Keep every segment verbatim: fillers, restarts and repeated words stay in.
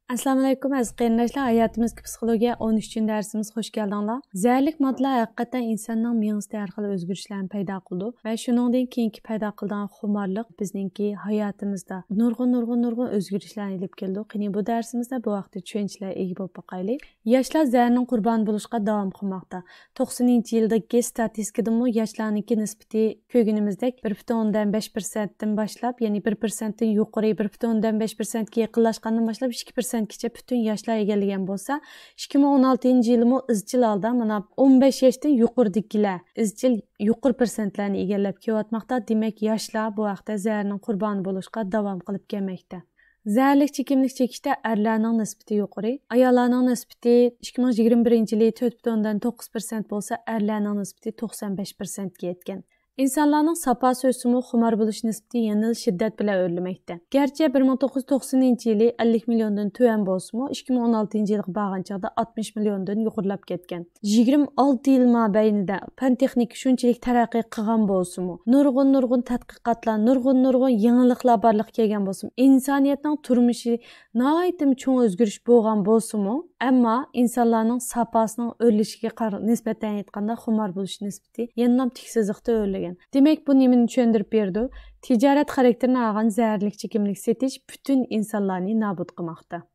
ئەسسالامۇئەلەيكۇم، ئەزىز قېرىنداشلار. ھاياتىمىزدىكى پسىخولوگىيە ئون ئۈچىنچى دەرسىمىزگە خۇش كەلدىڭلار. زەھەرلىك ماددىلار ھەقىقەتەن ئىنساننىڭ مېڭىسىدە ھەر خىل ئۆزگىرىشلەرنى پەيدا قىلىدۇ ۋە شۇنىڭدىن كېيىنكى پەيدا قىلىدىغان خۇمارلىق بىزنىڭكى ھاياتىمىزدا نۇرغۇن، نۇرغۇن، نۇرغۇن ئۆزگىرىشلەرنى ئېلىپ كېلىدۇ. قېنى، بۇ دەرسىمىزدە بۇ ھەقتە چۈشەنچىلەر ئىگە بولۇپ باقايلى. ياشلار زەھەرنىڭ قۇربانى بولۇشقا داۋام قىلماقتا. توقسىنىنچى يىلدىكى ستاتىستىكىدىمۇ ياشلارنىڭكى نىسبىتى كۆرگىنىمىزدەك، بىر پۈتۈن ئوندىن بەش پىرسەنتتىن باشلاپ، يەنى بىر پىرسەنتتىن يۇقىرى، بىر پۈتۈن ئوندىن بەش پىرسەنتكە يېقىنلاشقاندىن باشلاپ، ئىككى پىرسەنتكىچە پۈتۈن ياشلار ئىگىلىگەن بولسا، ئىككى مىڭ ئون ئالتىنچى يىلىمۇ ئىزچىل ھالدا مانا ئون بەش ياشتىن يۇقىرىدىكىلەر ئىزچىل يۇقىرى پىرسەنتلەرنى ئىگىلەپ كېلىۋاتماقتا. دېمەك، ياشلار بۇ ھەقتە زەھەرنىڭ قۇربانى بولۇشقا داۋام قىلىپ كەلمەكتە. زەھەرلىك چېكىملىك چېكىشتە ئەرلەرنىڭ نىسبىتى يۇقىرى. ئاياللارنىڭ نىسبىتى ئىككى مىڭ يىگىرمە بىرىنچى يىلى تۆت پۈتۈن ئوندىن توققۇز پىرسەنت بولسا، ئەرلەرنىڭ نىسبىتى توقسان بەش پىرسەنتكە يەتكەن. ئىنسانلارنىڭ ساپاسى ئۆسسىمۇ، خۇمار بولۇش نىسبىتى يەنىلا شىددەت بىلەن ئۆرلىمەكتە. گەرچە بىر مىڭ توققۇز يۈز توقسىنىنچى يىلى ئەللىك مىليوندىن تۆۋەن بولسىمۇ، ئىككى مىڭ ئون ئالتىنچى يىلغا بارغان چاغدا ئاتمىش مىليوندىن يۇقىرىلاپ كەتكەن. يىگىرمە ئالتە يىل مابەينىدە پەن تېخنىكا شۇنچىلىك تەرەققىي قىلغان بولسىمۇ، نۇرغۇن، نۇرغۇن تەتقىقاتلار، نۇرغۇن، نۇرغۇن يېڭىلىقلار بارلىققا كەلگەن بولسىمۇ، ئىنسانىيەتنىڭ تۇرمۇشى ناھايىتىمۇ چوڭ ئۆزگىرىش بولغان بولسىمۇ، ئەمما ئىنسانلارنىڭ ساپاسىنىڭ ئۆرلىشىگە قار-، نىسبەتەن ئېيتقاندا، خۇمار بولۇش نىسبىتى يەنىلا تىك سىزىقتا ئۆرلىگەن. دېمەك، بۇ نېمىنى چۈشەندۈرۈپ بېرىدۇ؟ تىجارەت خاراكتېرىنى ئالغان زەھەرلىك چېكىملىك سېتىش پۈتۈن ئىنسانلارنى نابۇت قىلماقتا.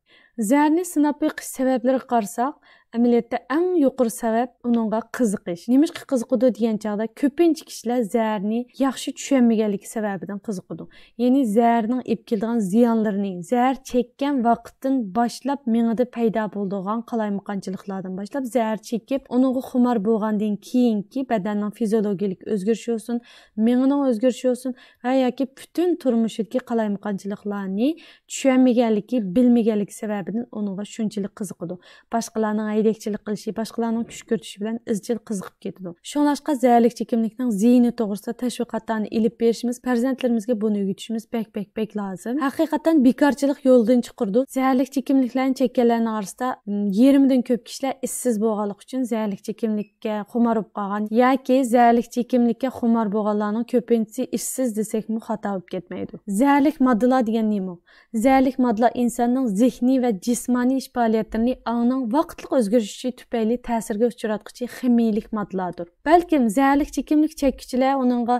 زەھەرنى سىناپ بېقىش سەۋەبلىرىگە قارىساق، ئەمەلىيەتتە ئەڭ يۇقىرى سەۋەب ئۇنىڭغا قىزىقىش. نېمىشقا قىزىقىدۇ دېگەن چاغدا، كۆپىنچە كىشىلەر زەھەرنى ياخشى چۈشەنمىگەنلىكى سەۋەبىدىن قىزىقىدۇ. يەنى زەھەرنىڭ ئېلىپ كېلىدىغان زىيانلىرىنى، زەھەر چەككەن ۋاقىتتىن باشلاپ مېڭىدە پەيدا بولىدىغان قالايمىقانچىلىقلاردىن باشلاپ، زەھەر چېكىپ، ئۇنىڭغا خۇمار بولغاندىن كېيىنكى بەدەننىڭ فىزىيولوگىيەلىك ئۆزگىرىشى بولسۇن، مېڭىنىڭ ئۆزگىرىشى بولسۇن ۋە ياكى پۈتۈن تۇرمۇشىدىكى قالايمىقانچىلىقلارنى چۈشەنمىگەنلىكى، بىلمىگەنلىكى سەۋەبىدىن ئۇنىڭغا شۇنچىلىك قىزىقىدۇ. باشقىلارنىڭ ھەيدەكچىلىك قىلىشى، باشقىلارنىڭ كۈشكۈرتۈشى بىلەن ئىزچىل قىزىقىپ كېتىدۇ. شۇڭلاشقا زەھەرلىك چېكىملىكنىڭ زىيىنى توغرىسىدا تەشۋىقاتلارنى ئېلىپ بېرىشىمىز، پەرزەنتلىرىمىزگە بۇنى ئۆگىتىشىمىز بەك، بەك، بەك لازىم. ھەقىقەتەن بىكارچىلىق يولدىن چىقىرىدۇ. زەھەرلىك چېكىملىكلەرنى چەككەنلەرنىڭ ئارىسىدا، م، يېرىمىدىن كۆپ كىشىلەر ئىشسىز بولغانلىقى ئۈچۈن زەھەرلىك چېكىملىككە خۇمار بولۇپ قالغان ياكى زەھەرلىك چېكىملىككە خۇمار بولغانلارنىڭ كۆپىنچىسى ئىشسىز دېسەكمۇ خاتا بولۇپ كەتمەيدۇ. زەھەرلىك ماددىلار دېگەن نېمە؟ زەھەرلىك ماددىلار ئىنساننىڭ زېھنىي ۋە جىسمانىي ئىش پائالىيەتلىرىنى ئاڭنىڭ ۋاقىتلىق ئۆزگىرىشى تۈپەيلى تەسىرگە ئۇچراتقۇچى خىمىيىلىك ماددىلاردۇر. بەلكىم زەھەرلىك چېكىملىك چەككۈچىلەر ئۇنىڭغا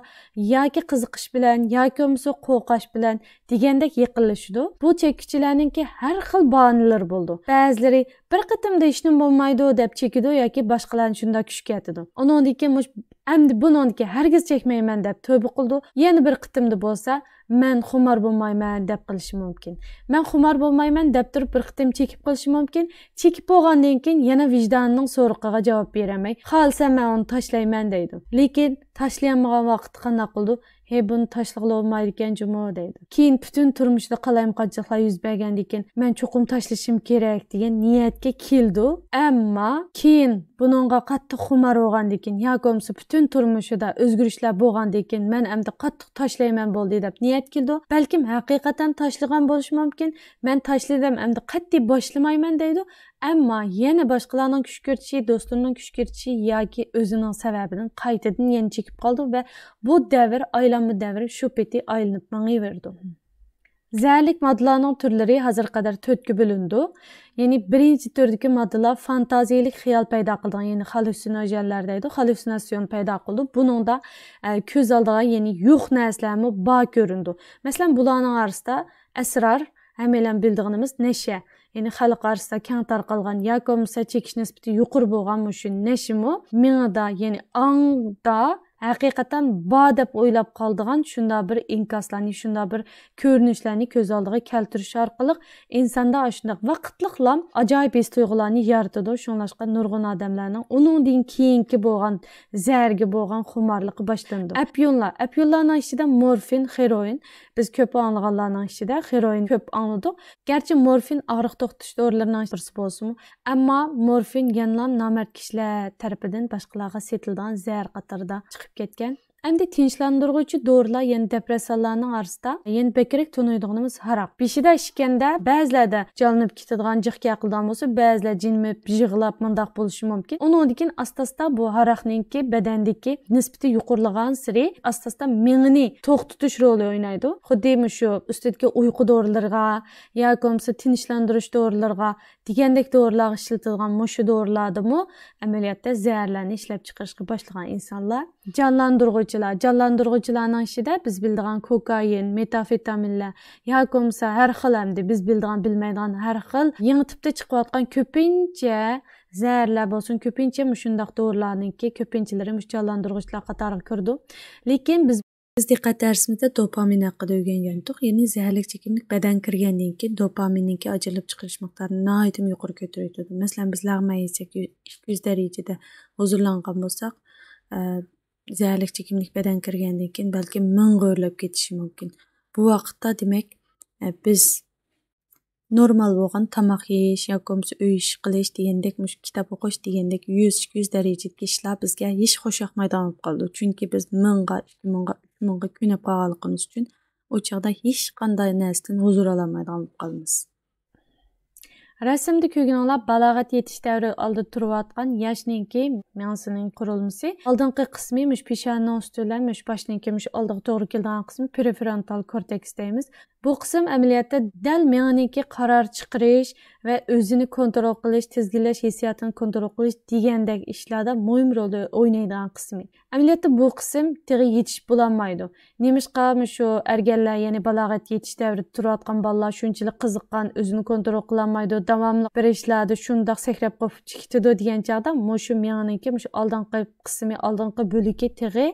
ياكى قىزىقىش بىلەن، ياكى بولمىسا قورقاش بىلەن دېگەندەك يېقىنلىشىدۇ. بۇ چەككۈچىلەرنىڭكى ھەر خىل باھانىلىرى بولىدۇ. بەزىلىرى بىر قېتىمدا ھېچنېمە بولمايدۇ دەپ چېكىدۇ ياكى باشقىلارنى شۇنداق كۈشكۈرتىدۇ. ئۇنىڭدىن كېيىن مۇش-، ئەمدى بۇنىڭدىن كېيىن ھەرگىز چەكمەيمەن دەپ تۆبە قىلىدۇ. يەنە بىر قېتىمدا بولسا، مەن خۇمار بولمايمەن دەپ قېلىشى مۇمكىن. مەن خۇمار بولمايمەن دەپ تۇرۇپ بىر قېتىم چېكىپ قېلىشى مۇمكىن. چېكىپ بولغاندىن كېيىن يەنە ۋىجدانىنىڭ سورىقىغا جاۋاب بېرەلمەي، خالىسام مەن ئۇنى تاشلايمەن دەيدۇ. لېكىن تاشلىيالمىغان ۋاقىتتا قانداق قىلىدۇ؟ ھەي، بۇنى تاشلىغىلى بولمايدىكەن جۇمۇ دەيدۇ. كېيىن پۈتۈن تۇرمۇشىدا قالايمىقانچىلىقلار يۈز بەرگەندىن كېيىن، مەن چوقۇم تاشلىشىم كېرەك دېگەن نىيەتكە كېلىدۇ. ئەمما كېيىن بۇنىڭغا قاتتىق خۇمار بولغاندىن كېيىن ياكى بولمىسا پۈتۈن تۇرمۇشىدا ئۆزگىرىشلەر بولغاندىن كېيىن، مەن ئەمدى قاتتىق تاشلايمەن بولدى دەپ نىيەت كېلىدۇ. بەلكىم ھەقىقەتەن تاشلىغان بولۇشى مۇمكىن. مەن تاشلىدىم، ئەمدى قەتئىي باشلىمايمەن دەيدۇ. ئەمما يەنە باشقىلارنىڭ كۈشكۈرتۈشى، دوستلىرىنىڭ كۈشكۈرتۈشى ياكى ئۆزىنىڭ سەۋەبىدىن قايتىدىن يەنە چېكىپ قالىدۇ ۋە بۇ دەۋر، ئايلانما دەۋرى شۇ پېتى ئايلىنىپ مېڭىۋېرىدۇ. زەھەرلىك ماددىلارنىڭ تۈرلىرى ھازىرغا قەدەر تۆتكە بۆلۈنىدۇ. يەنى بىرىنچى تۈردىكى ماددىلار فانتازىيەلىك خىيال پەيدا قىلىدىغان، يەنى خالليۇسىنوژېنلار دەيدۇ، خالليۇسىناتسىيون پەيدا قىلىدۇ. بۇنىڭدا، ئە، كۆز ئالدىغا، يەنى يوق نەرسىلەرمۇ بار كۆرۈنىدۇ. مەسىلەن، بۇلارنىڭ ئارىسىدا ئەسرار، ھەممەيلەن بىلىدىغىنىمىز نەشە. يەنى خەلق ئارىسىدا كەڭ تارقالغان ياكى بولمىسا چېكىش نىسبىتى يۇقىرى بولغان مۇشۇ نەشىمۇ مېڭىدا، يەنى ئاڭدا ھەقىقەتەن بار دەپ ئويلاپ قالىدىغان شۇنداق بىر ئىنكاسلارنى، شۇنداق بىر كۆرۈنۈشلەرنى كۆز ئالدىغا كەلتۈرۈش ئارقىلىق ئىنساندا ئاشۇنداق ۋاقىتلىقلام ئاجايىپ ھېس تۇيغۇلارنى يارىتىدۇ. شۇڭلاشقا نۇرغۇن ئادەملەرنىڭ ئۇنىڭدىن كېيىنكى بولغان زەھەرگە بولغان خۇمارلىقى باشلىنىدۇ. ئەپيۇنلار، ئەپيۇنلارنىڭ ئىچىدە مورفىن، خېروئىن، بىز كۆپ ئاڭلىغانلارنىڭ ئىچىدە خېروئىن كۆپ ئاڭلىدۇق. گەرچە مورفىن ئاغرىق توختىتىش دورىلىرىنىڭ بىرسى بولسىمۇ، ئەمما مورفىن يەنىلا نامەرد كىشىلەر تەرىپىدىن باشقىلارغا سېتىلىدىغان زەھەر قاتارىدا چىقىپ كەتكەن. ئەمدى تىنچلاندۇرغۇچى دورىلار، يەنى دېپرېسسانلارنىڭ ئارىسىدا يەنە بەكرەك تونۇيدىغىنىمىز ھاراق. بېشىدا ئىچكەندە بەزىلەردە جانلىنىپ كېتىدىغان، جىق كەقىلدىغان بولسا، بەزىلەر جىمىپ يىغلاپ مۇنداق بولۇشى مۇمكىن. ئۇنىڭدىن كېيىن ئاستا ئاستا بۇ ھاراقنىڭكى بەدەندىكى نىسبىتى يۇقىرىلىغانسېرى ئاستا ئاستا مېڭىنى توختىتىش رولى ئوينايدۇ. خۇددى مۇشۇ ئۈستىدىكى ئۇيقۇ دورىلىرىغا ياكى بولمىسا تىنچلاندۇرۇش دورىلىرىغا دېگەندەك دورىلارغا ئىشلىتىدىغان مۇشۇ دورىلاردىمۇ ئەمەلىيەتتە زەھەرلەرنى ئىشلەپ چىقىرىشقا باشلىغان ئىنسانلار. جانلاندۇرغۇچىلار، جانلاندۇرغۇچىلارنىڭ ئىچىدە بىز بىلىدىغان كوكائىن، مېتامفېتامىنلار ياكى بولمىسا ھەر خىل، ئەمدى بىز بىلىدىغان، بىلمەيدىغان ھەر خىل يېڭى تىپتا چىقىۋاتقان كۆپىنچە زەھەرلەر بولسۇن، كۆپىنچە مۇشۇنداق دورىلارنىڭكى كۆپىنچىلىرى مۇشۇ جانلاندۇرغۇچىلار قاتارىغا كىرىدۇ. لېكىن بىز، بىز دىققەت دەرسىمىزدە دوپامىن ھەققىدە ئۆگەنگەنتۇق. يەنى زەھەرلىك چېكىملىك بەدەنگە كىرگەندىن كېيىن دوپامىننىڭكى ئاجرىلىپ چىقىرىش مىقدارىنى ناھايىتى يۇقىرى كۆتۈرۈۋېتىدۇ. مەسىلەن، بىز لەغمەن يېسەك، ئىككى يۈز دەرىجىدە ھۇزۇرلانغان بولساق، ئە، زەھەرلىك چېكىملىك بەدەنگە كىرگەندىن كېيىن بەلكىم مىڭغا ئۆرلەپ كېتىشى مۇمكىن. بۇ ۋاقىتتا، دېمەك، ئە، بىز نورمال بولغان تاماق يېيىش ياكى بولمىسا ئۆي ئىشى قىلىش دېگەندەك، مۇشۇ كىتاب ئوقۇش دېگەندەك يۈز، ئىككى يۈز دەرىجىدىكى ئىشلار بىزگە ھېچ خۇش ياقمايدىغان بولۇپ قالىدۇ. چۈنكى بىز مىڭغا، ئىككى مىڭغا، ئۈچ مىڭغا كۆنۈپ قالغانلىقىمىز ئۈچۈن ئۇ چاغدا ھېچقانداق نەرسىدىن ھۇزۇر ئالالمايدىغان بولۇپ قالىمىز. رەسىمدە كۆرگىنىڭلار بالاغەت يېتىش دەۋرى ئالدىدا تۇرۇۋاتقان ياشنىڭكى مېڭىسىنىڭ قۇرۇلمىسى. ئالدىنقى قىسمى مۇشۇ پېشانىنىڭ ئۈستى بىلەن مۇشۇ باشنىڭكى مۇشۇ ئالدىغا توغرا كېلىدىغان قىسمى پرېفرونتال كورتېكس دەيمىز. بۇ قىسىم ئەمەلىيەتتە دەل مېڭىنىڭكى قارار چىقىرىش ۋە ئۆزىنى كونترول قىلىش، تىزگىنلەش ھېسسىياتىنى كونترول قىلىش دېگەندەك ئىشلاردا مۇھىم رول ئوينايدىغان قىسمى. ئەمەلىيەتتە بۇ قىسىم تېخى يېتىشىپ بولالمايدۇ. نېمىشقا مۇشۇ ئەرگەنلەر، يەنى بالاغەت يېتىش دەۋرىدە تۇرۇۋاتقان بالىلار شۇنچىلىك قىزىققان، ئۆزىنى كونترول قىلالمايدۇ، داۋاملىق بىر ئىشلاردا شۇنداق سەكرەپ قوپۇپ كېتىدۇ دېگەن چاغدا مۇشۇ مېڭىنىڭكى مۇشۇ ئالدىنقى قىسمى، ئالدىنقى بۆلىكى تېخى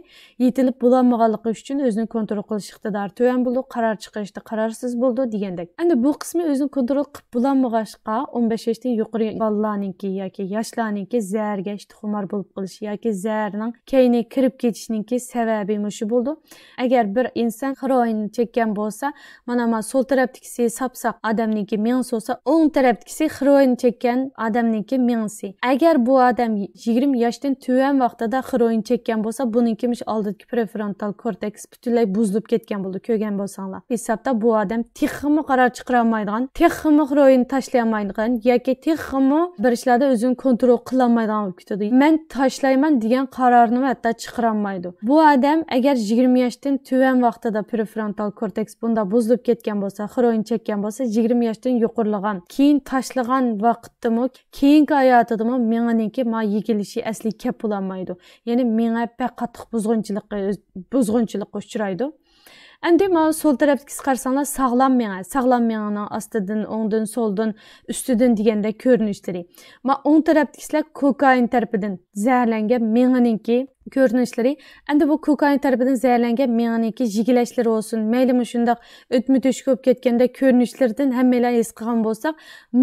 يېتىلىپ بولالمىغانلىقى ئۈچۈن ئۆزىنى كونترول قىلىش ئىقتىدارى تۆۋەن بولىدۇ، قارار چىقىرىشتا قارارسىز بولىدۇ دېگەندەك. ئەمدى بۇ قىسمى ئۆزىنى كونترول قىلىپ بولالمىغاچقا، ئون بەش ياشتىن يۇقىرى بالىلارنىڭكى ياكى ياشلارنىڭكى زەھەرگە ئىشتىخۇمار بولۇپ قېلىشى ياكى زەھەرنىڭ كەينىگە كىرىپ كېتىشىنىڭكى سەۋەبى مۇشۇ بولىدۇ. ئەگەر بىر ئىنسان خېروئىن چەككەن بولسا، مانا، مانا سول تەرەپتىكىسى ساپساق ئادەمنىڭكى مېڭىسى بولسا، ئوڭ تەرەپتىكىسى خېروئىن چەككەن ئادەمنىڭكى مېڭىسى. ئەگەر بۇ ئادەم يىگىرمە ياشتىن تۆۋەن ۋاقتىدا خېروئىن چەككەن بولسا، بۇنىڭكى مۇشۇ ئالدىدىكى پرېفرونتال كورتېكس پۈتۈنلەي بۇزۇلۇپ كەتكەن بولىدۇ، كۆرگەن بولساڭلار. ھېسابتا بۇ ئادەم تېخىمۇ قارار چىقىرالمايدىغان، تېخىمۇ خېروئىن تاشلىيالمايدىغان ياكى تېخىمۇ بىر ئىشلاردا ئۆزىنى كونترول قىلالمايدىغان بولۇپ كېتىدۇ. مەن تاشلايمەن دېگەن قارارنىمۇ ھەتتا چىقىرالمايدۇ. بۇ ئادەم ئەگەر يىگىرمە ياشتىن تۆۋەن ۋاقتىدا پرېفرونتال كورتېكس بۇنداق بۇزۇلۇپ كەتكەن بولسا، خېروئىن چەككەن بولسا، يىگىرمە ياشتىن يۇقىرىلىغان، كېيىن تاشلىغان ۋاقىتتىمۇ، كېيىنكى ھاياتىدىمۇ مېڭىنىڭكى ما يېگىلىشى ئەسلىگە كەپ بولالمايدۇ. يەنى مېڭە بەك قاتتىق بۇزغۇنچىلىققا، بۇزغۇنچىلىققا ئۇچرايدۇ. ئەمدى مانا سول تەرەپتىكىسى قارىساڭلار، ساغلام مېڭە. ساغلام مېڭىنىڭ ئاستىدىن، ئوڭدىن، سولدىن، ئۈستىدىن دېگەندەك كۆرۈنۈشلىرى. ما ئوڭ تەرەپتىكىسىلەر كوكائىن تەرىپىدىن زەھەرلەنگەن مېڭىنىڭكى كۆرۈنۈشلىرى. ئەمدى بۇ كوكائىن تەرىپىدىن زەھەرلەنگەن مېڭىنىڭكى يېگىلەشلىرى بولسۇن، مەيلى مۇشۇنداق ئۆتمە تۆشۈك بولۇپ كەتكەندەك كۆرۈنۈشلىرىدىن ھەممەيلەن ھېس قىلغان بولساق،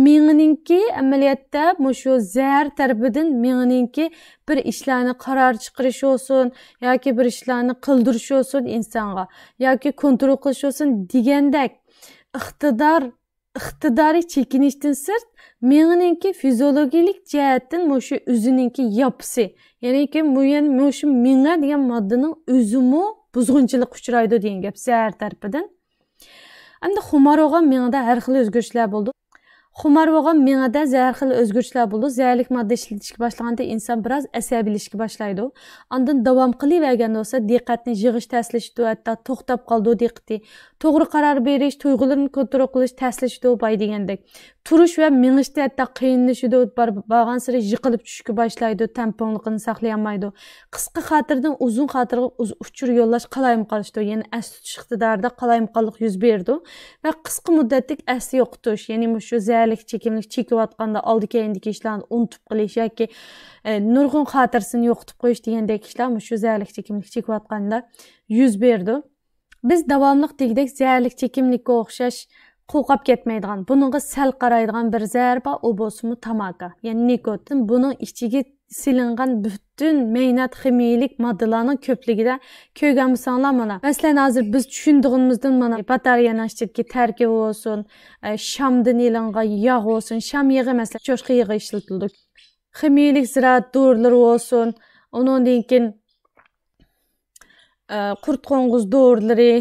مېڭىنىڭكى ئەمەلىيەتتە مۇشۇ زەھەر تەرىپىدىن مېڭىنىڭكى بىر ئىشلارنى قارار چىقىرىشى بولسۇن ياكى بىر ئىشلارنى قىلدۇرۇشى بولسۇن ئىنسانغا ياكى كونترول قىلىشى بولسۇن دېگەندەك ئىقتىدار، ئىقتىدارى چېكىنىشتىن سىرت، مېڭىنىڭكى فىزىيولوگىيىلىك جەھەتتىن مۇشۇ ئۆزىنىڭكى ياپىسى، يەنىكى مۇ-، يەنى مۇشۇ مېڭە دېگەن ماددىنىڭ ئۆزىمۇ بۇزغۇنچىلىققا ئۇچرايدۇ دېگەن گەپ زەھەر تەرىپىدىن. ئەمدى خۇمار بولغان مېڭىدە ھەر خىل ئۆزگىرىشلەر بولىدۇ. خۇمار بولغان مېڭىدە زەھەر خىل ئۆزگىرىشلەر بولىدۇ. زەھەرلىك ماددا ئىشلىتىشكە باشلىغاندا ئىنسان بىراز ئەسەبىيلىشىشكە باشلايدۇ. ئاندىن داۋام قىلىۋەرگەندە بولسا دىققەتنى يىغىش تەسلىشىدۇ، ھەتتا توختاپ قالىدۇ دىققىتى. توغرا قارار بېرىش، تۇيغۇلىرىنى كونترول قىلىش تەسلىشىدۇ باي دېگەندەك. تۇرۇش ۋە مېڭىشتا ھەتتا قىيىنلىشىدۇ، بار-، بارغانسېرى يىقىلىپ چۈشۈشكە باشلايدۇ، تەڭپۇڭلۇقىنى ساقلىيالمايدۇ. قىسقا خاتىرىدىن ئۇزۇن خاتىرىغا ئۇز-، ئۇچۇر يوللاش قالايمىقانلىشىدۇ، يەنى ئەس تۇتۇش ئىقتىدارىدا قالايمىقانلىق يۈز بېرىدۇ ۋە قىسقا مۇددەتلىك ئەس يوقىتىش، يەنى مۇشۇ زەھەرلىك چېكىملىك چېكىۋاتقاندا ئالدى كەينىدىكى ئىشلارنى ئۇنتۇپ قېلىش ياكى، ئە، نۇرغۇن خاتىرىسىنى يوقىتىپ قويۇش دېگەندەك ئىشلار مۇشۇ زەھەرلىك چېكىملىك چېكىۋاتقاندا يۈز بېرىدۇ. بىز داۋاملىق دېگۈدەك زەھەرلىك چېكىملىككە ئوخشاش قوقاپ كەتمەيدىغان، بۇنىڭغا سەل قارايدىغان بىر زەھەر بار، ئۇ بولسىمۇ تاماكا، يەنى نىكوتىن. بۇنىڭ ئىچىگە سېلىنغان پۈتۈن مەينەت خىمىيىلىك ماددىلارنىڭ كۆپلۈكىدە كۆرگەن بولساڭلار مانا. مەسىلەن، ھازىر بىز چۈشىنىدىغىنىمىزدىن مانا باتارېيەنىڭ ئىچىدىكى تەركىبى بولسۇن، ئە، شامدىن ئېلىنغان ياغ بولسۇن، شام يېغى مەسىلەن، چوشقا يېغى ئىشلىتىلىدۇ. خىمىيىلىك زىرائەت دورىلىرى بولسۇن، ئۇنىڭدىن كېيىن ئە، قۇرت قوڭغۇز دورىلىرى،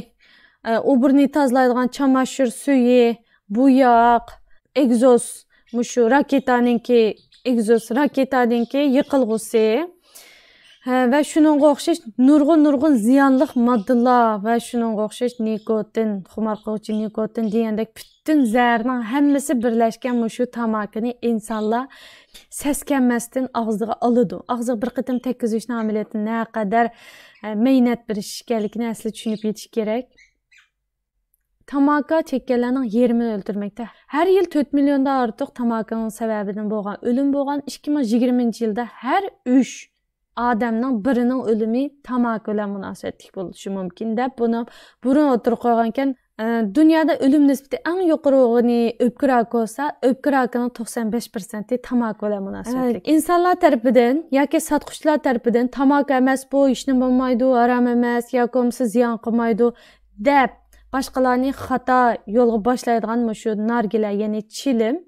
ئە، ئوبۇرنى تازىلايدىغان چاماشۇر سۈيى، بوياق، ئېگزوس، مۇشۇ راكېتانىڭكى، ئېگزوس راكېتانىڭكى يېقىلغۇسى، ھە، ۋە شۇنىڭغا ئوخشاش نۇرغۇن، نۇرغۇن زىيانلىق ماددىلار ۋە شۇنىڭغا ئوخشاش نىكوتىن، خۇمار قىلغۇچى نىكوتىن دېگەندەك پۈتۈن زەھەرنىڭ ھەممىسى بىرلەشكەن مۇشۇ تاماكىنى ئىنسانلار سەسكەنمەستىن ئاغزىغا ئالىدۇ. ئاغزىغا بىر قېتىم تەگكۈزۈشنىڭ ئەمەلىيەتتە نەقەدەر، ئە، مەينەت بېرىش ئىكەنلىكىنى ئەسلى چۈشىنىپ يېتىش كېرەك. تاماكا چەككەنلەرنىڭ يېرىمىنى ئۆلتۈرمەكتە. ھەر يىل تۆت مىليوندىن ئارتۇق تاماكىنىڭ سەۋەبىدىن بولغان ئۆلۈم بولغان. ئىككى مىڭ يىگىرمىنچى يىلدا ھەر ئۈچ ئادەمنىڭ بىرىنىڭ ئۆلۈمى تاماكا بىلەن مۇناسىۋەتلىك بولۇشى مۇمكىن دەپ بۇنى بۇرۇن ئوتتۇرىغا قويغانىكەن. ئە، دۇنيادا ئۆلۈم نىسبىتى ئەڭ يۇقىرى بولغىنى ئۆپكە راكى بولسا، ئۆپكە راكىنىڭ توقسان بەش پىرسەنتى تاماكا بىلەن مۇناسىۋەتلىك. ئە، ئىنسانلار تەرىپىدىن ياكى ساتقۇچىلار تەرىپىدىن تاماكا ئەمەس بۇ، ھېچنېمە بولمايدۇ، ھارام ئەمەس ياكى بولمىسا زىيان قىلمايدۇ دەپ باشقىلارنى خاتا يولغا باشلايدىغان مۇشۇ نارگىلە، يەنى چىلىم،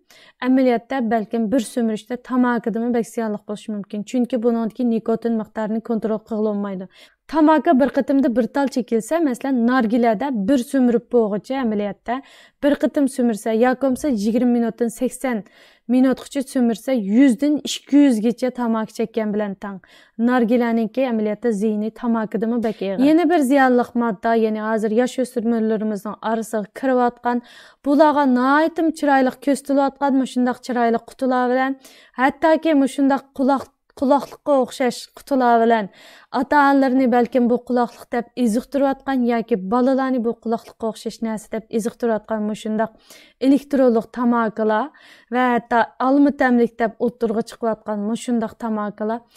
ئەمەلىيەتتە بەلكىم بىر سۈمۈرۈشتە تاماكىدىنمۇ بەك زىيانلىق بولۇشى مۇمكىن. چۈنكى بۇنىڭدىكى نىكوتىن مىقدارىنى كونترول قىلغىلى بولمايدۇ. تاماكا بىر قېتىمدا بىر تال چېكىلسە، مەسىلەن، نارگىلەدە بىر سۈمۈرۈپ بولغۇچە ئەمەلىيەتتە بىر قېتىم سۈمۈرسە ياكى بولمىسا يىگىرمە مىنۇتتىن سەكسەن مىنۇتقىچە سۈمۈرسە، يۈزدىن ئىككى يۈزگىچە تاماكا چەككەن بىلەن تەڭ. نارگىلەنىڭكى ئەمەلىيەتتە زىيىنى تاماكىدىنمۇ بەك ئېغىر. يەنە بىر زىيانلىق ماددا، يەنى ھازىر ياش ئۆسمۈرلىرىمىزنىڭ ئارىسىغا كىرىۋاتقان، بۇلارغا ناھايىتىمۇ چىرايلىق كۆرسىتىلىۋاتقان مۇشۇنداق چىرايلىق قۇتىلار بىلەن، ھەتتاكى مۇشۇنداق قۇلاق، قۇلاقلىققا ئوخشاش قۇتىلار بىلەن ئاتا-ئانىلىرىنى بەلكىم بۇ قۇلاقلىق دەپ ئېزىقتۇرۇۋاتقان ياكى بالىلارنى بۇ قۇلاقلىققا ئوخشاش نەرسە دەپ ئېزىقتۇرۇۋاتقان مۇشۇنداق ئېلېكترونلۇق تاماكىلار ۋە ھەتتا ئالما تەملىك دەپ ئوتتۇرىغا چىقىۋاتقان مۇشۇنداق تاماكىلار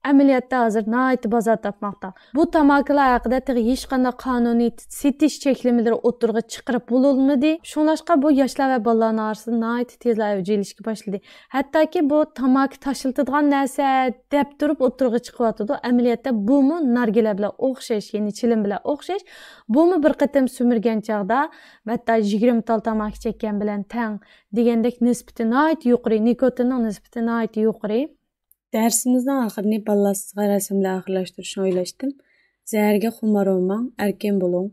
ئەمەلىيەتتە ھازىر ناھايىتى بازار تاپماقتا. بۇ تاماكىلار ھەققىدە تېخى ھېچقانداق قانۇنىي سېتىش چەكلىمىلىرى ئوتتۇرىغا چىقىرىپ بولۇنمىدى. شۇڭلاشقا بۇ ياشلار ۋە بالىلارنىڭ ئارىسىدا ناھايىتى تېزلا ئەۋج ئېلىشكە باشلىدى. ھەتتاكى بۇ تاماكا تاشلىتىدىغان نەرسە دەپ تۇرۇپ ئوتتۇرىغا چىقىۋاتىدۇ. ئەمەلىيەتتە بۇمۇ نارگىلە بىلەن ئوخشاش، يەنى چىلىم بىلەن ئوخشاش. بۇمۇ بىر قېتىم سۈمۈرگەن چاغدا، ھەتتا يىگىرمە تال تاماكا چەككەن بىلەن تەڭ دېگەندەك نىسبىتى ناھايىتى يۇقىرى، نىكوتىننىڭ نىسبىتى ناھايىتى يۇقىرى. دەرسىمىزنىڭ ئاخىرىنى بالىلار سىزغا رەسىم بىلەن ئاخىرلاشتۇرۇشنى ئويلاشتىم. زەھەرگە خۇمار بولماڭ، ئەركىن بولۇڭ.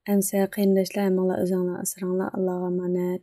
ئەمسە قېرىنداشلار، ھەممىڭلار ئۆزۈڭلارنى ئاسراڭلار، ئاللاغا ئامانەت.